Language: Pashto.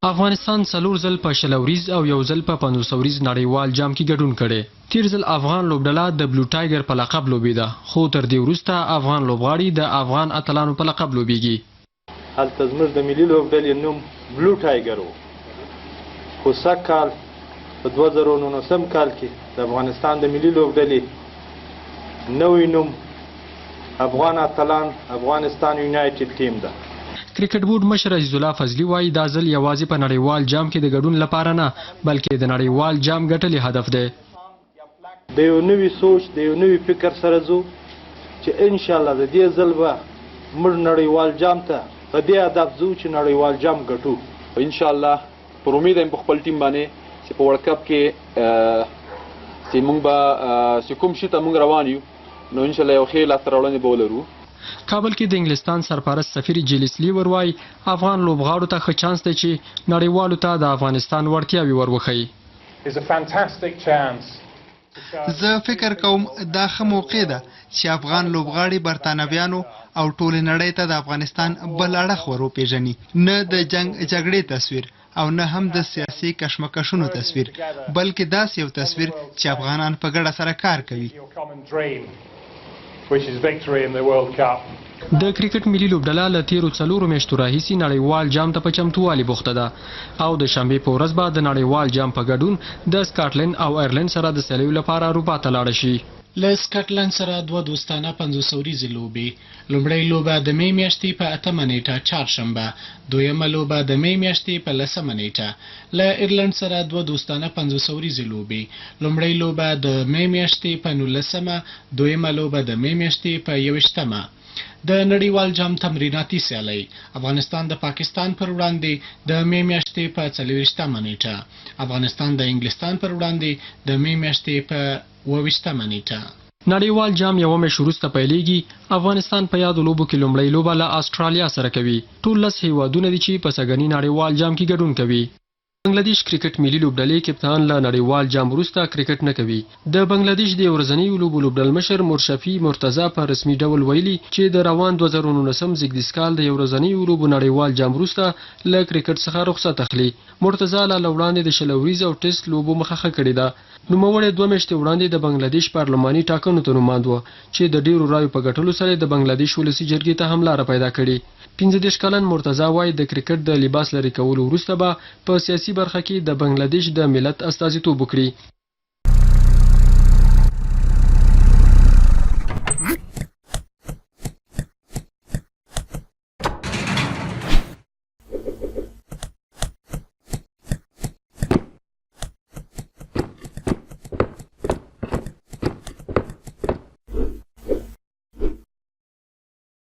افغانستان څلور ځل په 20 اوریز او یو ځل په 50 اوریز نړیوال جام کې ګډون کړی. تېر ځل افغان لوبډله د بلو ټایګر په لقب لوبېده، خو تر دې وروسته افغان لوبغاړي د افغان اتلانو په لقب لوبېږي. هلته زموږ د ملي لوبډلې نوم بلو ټایګر و، خو سږ کال په 2019 کال کې د افغانستان د ملي لوبډلې نوی نوم افغان اتلان، افغانستان یونایټډ ټیم ده. کرکټ بورډ مشر عزیز الله فضلي وايي، دا ځل یوازې په نړیوال جام کې د ګډون لپاره نه، بلکې د نړیوال جام ګټل یې هدف دی. د یو نوي سوچ، د یو نوي فکر سره ځو چې انشاءالله د دې ځل به موږ نړیوال جام ته په دې هدف ځو چې نړیوال جام ګټو. انشاءالله پر امید یم په خپل ټیم باندې چې په ورلډ کپ کې چې موږ به چې کوم شي ته موږ روان یو، نو انشاءالله یو ښې لاسته راوړنې به ولرو. کابل کې د انګلستان سرپرست سفیر جیلیس لیور وايي، افغان لوبغاړو ته ښه چانس دی چې نړیوالو ته د افغانستان وړتیاوې ور وښيي. زه فکر کوم دا ښه موقع ده چې افغان لوبغاړي برتانویانو او ټولې نړۍ ته د افغانستان بل اړخ ور وپېژني، نه د جنګ جګړې تصویر او نه هم د سیاسي کشمکشونو تصویر، بلکې داسې یو تصویر چې افغانان په ګډه سره کار کوي. د کرکټ ملي لوبډله له تېرو څلورو میاشتو راهیسې نړیوال جام ته په چمتووالي بوخته ده او د شنبې په ورځ به د نړیوال جام په ګډون د سکاټلنډ او ایرلنډ سره د سیالیو لپاره اروپا ته لاړه شي. له سکاټلنډ سره دوه دوستانه 50 اوریزې لوبې. لومړۍ لوبه د مې میاشتې په 8مه نېټه، چهارشنبه. دویمه لوبه د مې میاشتې په 10مه نېټه. له ایرلنډ سره دوه دوستانه 50 اوریزې لوبې. لومړۍ لوبه د مې میاشتې په 19مه، دویمه لوبه د مې میاشتې په 21مه. د نړیوال جام تمریناتي سیالۍ. افغانستان د پاکستان پر وړاندې د مې میاشتې په 24مه نېټه. افغانستان د انګلستان پر وړاندې د مې میاشتې په 27مه نېټه. نړیوال جام یوه میاشت وروسته پیلېږي. افغانستان په یادو لوبو کې لومړۍ لوبه له اسټرالیا سره کوي. ټول 10 هېوادونه دي چې په سږني نړیوال جام کې ګډون کوي. بنګلادیش کرکټ ملي لوبډلې کپتان له نړیوال جام وروسته کرکټ نه کوي. د بنګلادیش د یو ورځنیو لوبو لوبډلمشر مرشفي مرتضی په رسمي ډول ویلي چې د روان 2019 زیږدیز کال د یو ورځنیو لوبو نړیوال جام وروسته له کرکټ څخه رخصت اخلي. مرتضی لا له وړاندې د 20 اوریز او ټیسټ لوبو مخه ښه کړې ده. نوموړی دوه میاشتې وړاندې د بنګلادیش پارلماني ټاکنو ته نوماند و چې د ډېرو رایو په ګټلو سره یې د بنګلادیش ولسي جرګې ته هم لاره پیدا کړې. 35 کلن مرتضی وايي، د کرکټ د لباس لرې کولو وروسته به په سیاسي برخه کې د بنګلادیش د ملت استازیتوب وکړي.